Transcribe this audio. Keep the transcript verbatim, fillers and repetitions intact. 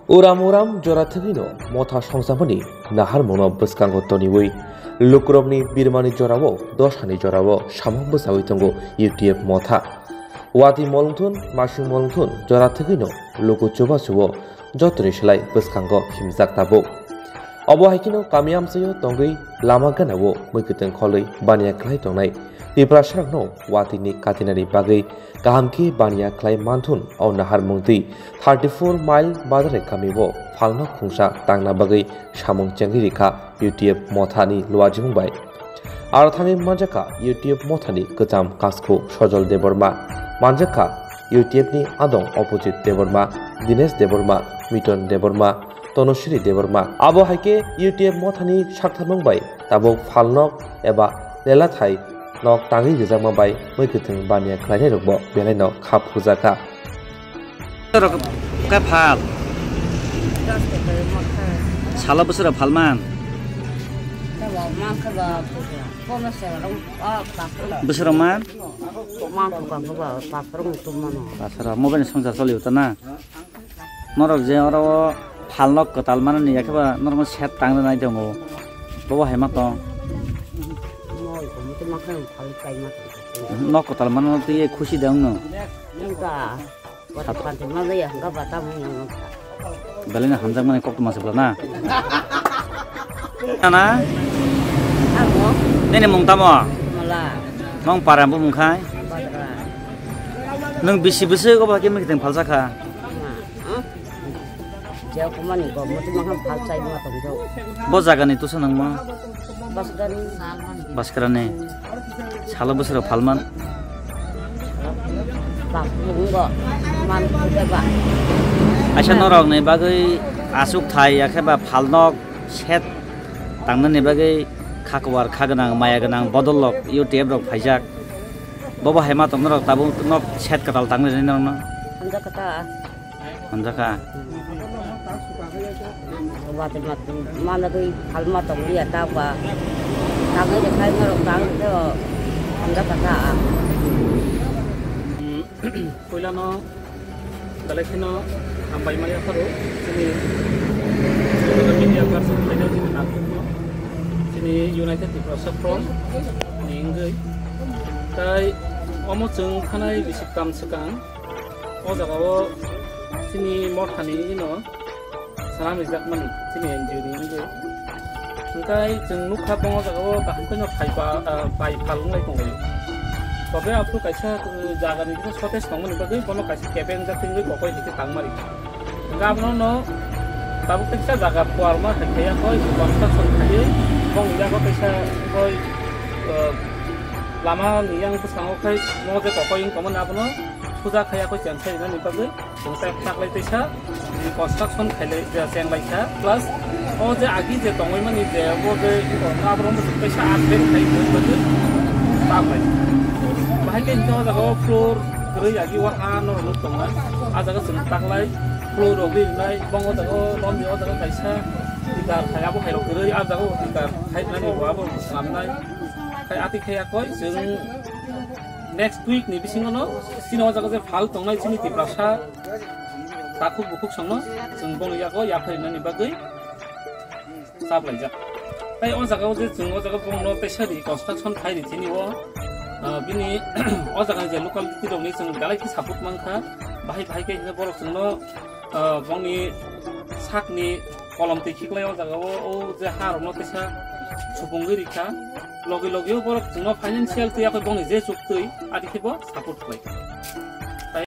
Uram uram jora thwgwino motha songsamani naharmungno bwskango toniwi lukurokni birmani jorao dosani jorao samung bwchawi tongo U T F motha. Watwi molongthun, masing molongthun jora thwgwino luku chubachuo jotoni slai bwskango himjak tabuk. Obo hai kheno kami amchaio tongwi lama ganao mui kwtwng kholwi baniya khlai tongnai Tiprasarokno watwini katinani bagwi kaham khe baniya khlai manthun o naharmung twi thirty four mile Badare kamio phalno khungsa tangna bagwi samung chengwi rikha U T F mothani luajimung bai. Aro thangwi manjakha U T F mothani kwcham kasku Sojol Debbarma, manjakha U T F ni adong Opojit Debbarma, Dinesh Debbarma, Miton Debbarma, Tonosiri Debbarma. Abo hai khe U T F mothani saktharmung bai tabuk phalnok eba lelathai nok tangwi rijakma bai mui kwthwng baniya khlainai rokbo belai no kha phurjakha. Rok khe phal. Salo bwswra phalman. Bwswra man. Pasara mobile ni songcha choli uta na. Norok je oro phalno kwtal manani yakhe ba norokno set tang rwnai tongo. Bobo hai ma tong. Nok kwtal manno twi khusi de wngno. Belai no hamjakmani kok tongma se bwla na. Nana? Nini mung tamo? Nwng para bumung khai? Nwng bisi bwswk obo hai khe mwkhitwng phalsa kha? Bo jagani tusa nangma? Baskrani. Salo bwswrok phalman. Aisa norokni bagwi aswk thai yakhe ba phalnok set tangnani bagwi khakwar kha gwnang maya gwnang bodol rok U T F rok phaijak. Bobo hai ma tong norok tabuk nok set kwtal tangwi rwni norokno. Hamjakha. Watwi matwi managwi phalma tongliya ta ba. Tangwi rwkhlai norok tang rwkhe o hamjakha ta. Puilano belai kheno hambai maya pharo chini media person khaina chini nakhungno chini United Tiprasa Front ni wngwi. Tai omo chwng thanai bisi kam swkang. O jaga o chini mothani ino sanam rijak mani chini N G O ni wngwi. Hwnkhe chwng nukha bo o jaga o kaham kheno phai ba, ah, pai phal wnglai tonglaio. Tobe aphuru kaisa, uh, jaga ni kisa shortage tongmani bagwi bono kaisa kebeng jak twi kokoi hikhe tangmani. Hwnkhe abono no tabuk tei kisa jaga kuar ma hai khaiya koi construction khaiwi bong yago kaisa koi, uh, lama ni yang bwskango khai mo je kokoi wng tongmani abono. Puja khaiya koi cheng sai nani bagwi chwng tak taklai teisa construction khailai, je cheng lai kha, plus o je agi je tongwi mani je bo je abro mo teisa upgrade khai bagwi taklai. Bahai khe hwnkhe o jaga o floor kwrwi agi o ha no nuk tongnai. A jaga chwng taklai floor rok ri rinai, bong o jaga o romni o jaga kaisa tikar khai abo hai rok kwrwi a jaga o tikar khai nani bo abo swnamnai. Khai ati khaiya koi chwng next week ni bisingo no chini o jaga je phal tongnai chini Tiprasa takhuk bukhuk songno chwng boni yago yapharinani bagwi chaplaijak. Tai o jaga o je chwng o jaga bongno teisa ri construction khai ri chini o, ah, bini o jaga ni je locality rokni chwng belai khe support mankha, bahai bahai khe hino borok chwngno, ah, bongni sakni kolom twi khiklai o jaga o, o je ha rokno teisa supungwi rikha. Logi logi o borok chwngno financial twi yakoi bongni je chuk twi adi khe bo support khlai kha.